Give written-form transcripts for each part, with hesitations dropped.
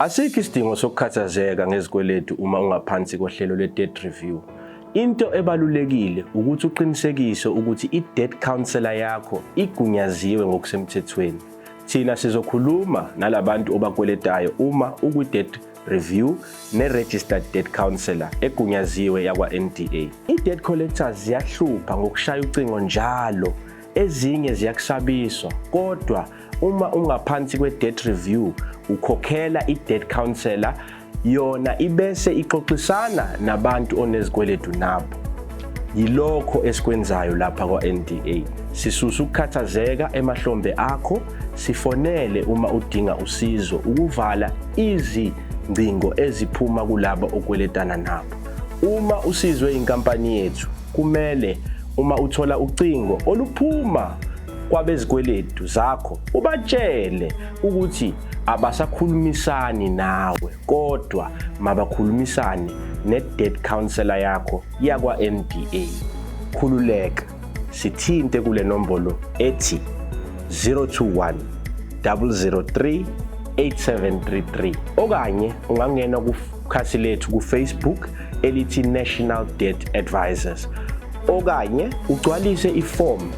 Asikho isidingo sokukhathazeka ngezikweletu uma ungaphansi kohlelo lwe-debt review. Into ebalulekile ukuthi uqinisekise ukuthi i-debt counsellor yakho igunyaziwe ngokusemthethweni. Thina sizokhuluma nalabantu obakweletayo uma ukwi-debt review ne-registered debt counsellor egunyaziwe yakwa-NDA. I-debt collectors ziyahlupha ngokushaya ucingo njalo, ezinye ziyakusabiswa, kodwa uma ungaphansi kwe-debt review ukhokhela i-debt counsellor, yona ibese ixoxisana nabantu onezikweletu nabo. Yilokho esikwenzayo lapha kwa-NDA. Sisusa ukukhathazeka emahlombe akho, sifonele uma udinga usizo ukuvala izingcingo eziphuma kulabo okweletana nabo. Uma usizwe inkampani yethu, kumele uma uthola ucingo oluphuma kwabezikweletu zakho ubatshele ukuthi abasakhulumisani nawe, kodwa mabakhulumisane ne-debt counsellor yakho yakwa-NDA. Khululeka, sithinte kule nombolo ethi 021 003 8733 okanye ungangena kukhasi lethu ku-Facebook elithi National Debt Advisors, okanye ugcwalise ifomu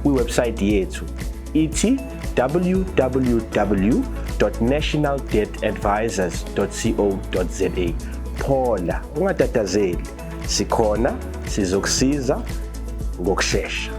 kwi-website yethu ithi www.nationaldebtadvisors.co.za. Phola, ungatatazeli, sikhona, sizokusiza ngokushesha.